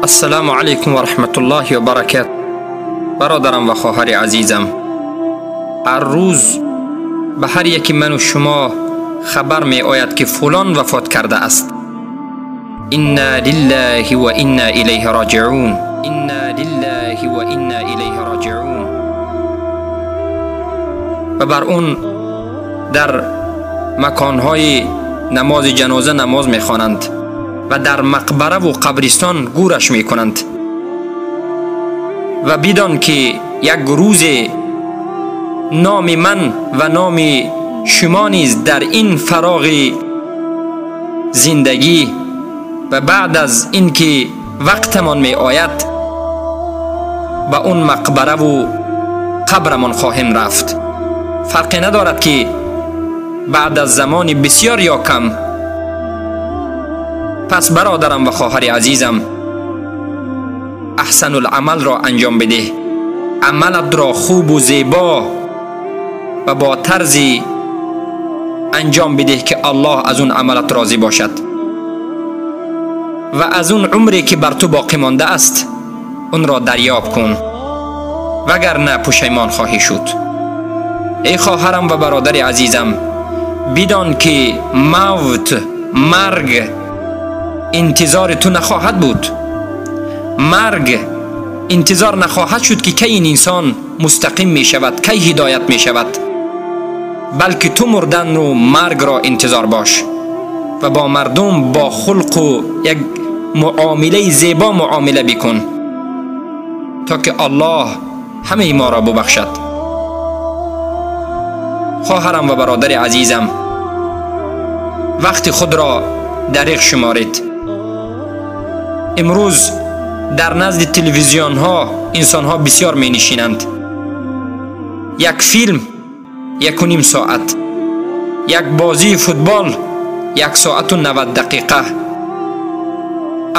Ассалому алайкум ва раҳматуллоҳи ва баракат. Бародарам ва хоҳари азизам, ҳар рӯз ба ҳар яки ман ва шумо хабар меояд, ки фалон вафот кардааст. Инна лиллаҳи ва инна илайҳи роҷиун. Инна лиллаҳи ва инна илайҳи роҷиун. Ва бар он дар маконҳои намози ҷаноза намоз мехонанд ва дар мақбара ва қабристон гӯраш мекунанд. Ва бидон, ки як рӯзе номи ман ва номи шумо низ дар ин фароғи зиндагӣ ва баъд аз инки вақтамон меояд, ба он мақбара ва қабрамон хоҳем рафт. Фарқе надорад, ки баъд аз замони бисёр ё кам. Пас бародарам ва хоҳари азизам, аҳсануламалро анҷом бидеҳ. Амалатро хубу зебо ва бо тарзи анҷом бидеҳ, ки Аллоҳ аз он амалат розӣ бошад ва аз он умре, ки бар ту боқӣ мондааст, онро дарёб кун, вагарна пушаймон хоҳӣ шуд. Эй хоҳарам ва бародари азизам, бидон, ки мавт, марг интизори ту нахоҳад буд. Марг интизор нахоҳад шуд, ки кай ин инсон мустақим мешавад, кай ҳидоят мешавад, балки ту мурдану маргро интизор бош ва бо мардум бо хулқу як муомилаи зебо муомила бикун, то ки Аллоҳ ҳамаи моро бубахшад. Хоҳарам ва бародари азизам, вақти худро дариғ шуморед. Имрӯз дар назди телевизионҳо инсонҳо бисёр менишинанд. Як филм 1.5 соат, як бозии футбол 1 соату 90 дақиқа.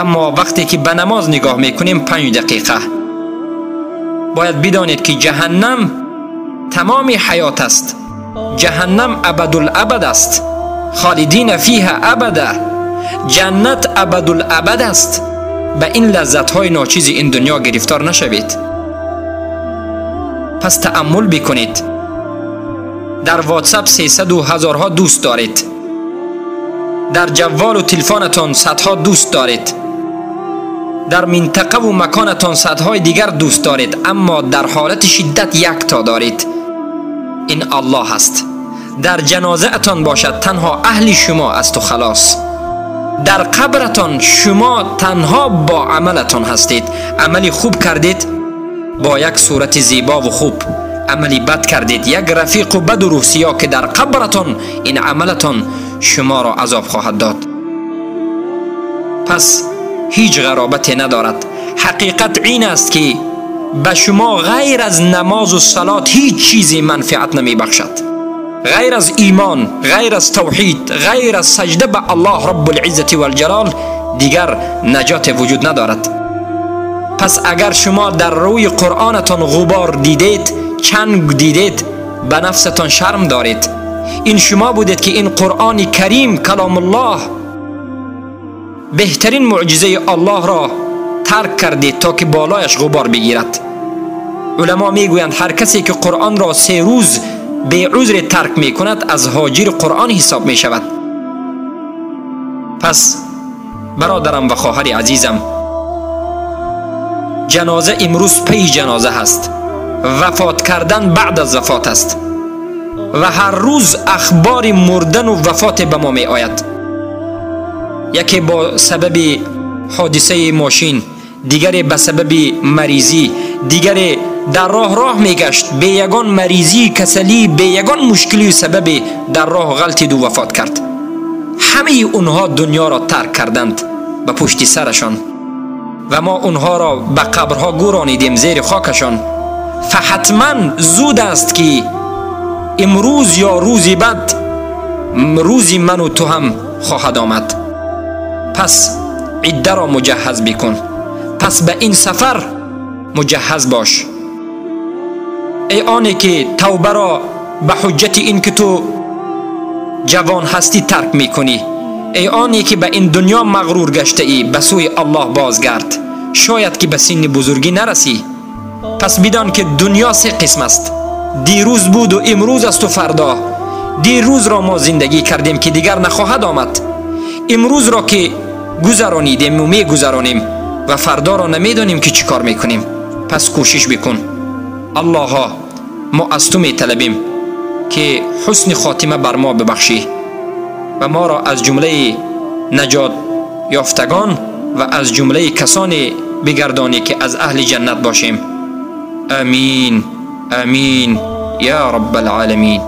Аммо вақте ки ба намоз нигоҳ мекунем, 5 дақиқа. Бояд бидонед, ки ҷаҳаннам тамоми ҳаёт аст. Ҷаҳаннам абадулабад аст, холидина фиҳа абада. Ҷаннат абадулабад аст. Ба ин лаззатҳои ночизи ин дунё гирифтор нашавед. Пас тааммул бикунед. Дар ватсап 300 ҳазорҳо дӯст доред, дар ҷавволу телефонатон садҳо дӯст доред, дар минтақаву маконатон садҳои дигар дӯст доред, аммо дар ҳолати шиддат якто доред. Ин Аллоҳ аст. Дар ҷанозаатон бошад танҳо аҳли шумо асту халос. Дар қабратон шумо танҳо бо амалатон ҳастед. Амали хуб кардед бо як сурати зебову хуб, амали бад кардед як рафиқу баду рӯҳсиё, ки дар қабратон ин амалатон шуморо азоб хоҳад дод. Пас ҳеҷ ғаробате надорад. Ҳақиқат ин аст, ки ба шумо ғайр аз намозу салот ҳеҷ чизе манфиат намебахшад. Ғайр аз имон, ғайр аз тавҳид, ғайр аз саҷда ба Аллоҳ Раббулиззати валҷалол дигар наҷоте вуҷуд надорад. Пас агар шумо дар рӯи Қуръонатон ғубор дидед, чанг дидед, ба нафсатон шарм доред. Ин шумо будед, ки ин Қуръони Карим, каломуллоҳ, беҳтарин мӯъҷизаи Аллоҳро тарк кардед, то ки болояш ғубор бигирад. Уламо мегӯянд, ҳар касе ки Қуръонро 3 рӯз беузре тарк мекунад, аз ҳоҷири Қуръон ҳисоб мешавад. Пас бародарам ва хоҳари азизам, ҷаноза имрӯз пайи ҷаноза ҳаст. Вафот кардан баъд аз вафот аст ва ҳар рӯз ахбори мурдану вафоте ба мо меояд. Яке бо сабаби ҳодисаи мошин, дигаре ба сабаби маризӣ, дигаре дар роҳ роҳ мегашт, бе ягон маризӣ, касалӣ, бе ягон мушкилию сабабе дар роҳ ғалтиду вафот кард. Ҳамаи онҳо дунёро тарк карданд ба пушти сарашон ва мо онҳоро ба қабрҳо гӯронидем зери хокашон. Фаҳатман зуд аст, ки имрӯз ё рӯзи бад рӯзи ману ту ҳам хоҳад омад. Пас иддаро муҷаҳҳаз бикун. Пас ба ин сафар муҷаҳҳаз бош. Эй оне ки тавбаро ба ҳуҷҷати ин ки ту ҷавон ҳастӣ тарк мекунӣ, эй оне ки ба ин дунё мағрур гаштаӣ, ба сӯи Аллоҳ бозгард. Шояд ки ба синни бузургӣ нарасӣ. Пас бидон ки дунё се қисм аст: дирӯз буд ва имрӯз аст ва фардо. Дирӯзро мо зиндагӣ кардем, ки дигар нахоҳад омад. Имрӯзро ки гузаронидем ва мегузаронем ва фардоро намедонем ки чӣ кор мекунем. Пас кӯшиш бикун. Аллоҳо, мо аз ту металабем ки ҳусни хотима бар мо бибахшӣ ва моро аз ҷумлаи наҷот ёфтагон ва аз ҷумлаи касоне бигардонӣ ки аз аҳли ҷаннат бошем. Амин, амин, я Раббал оламин.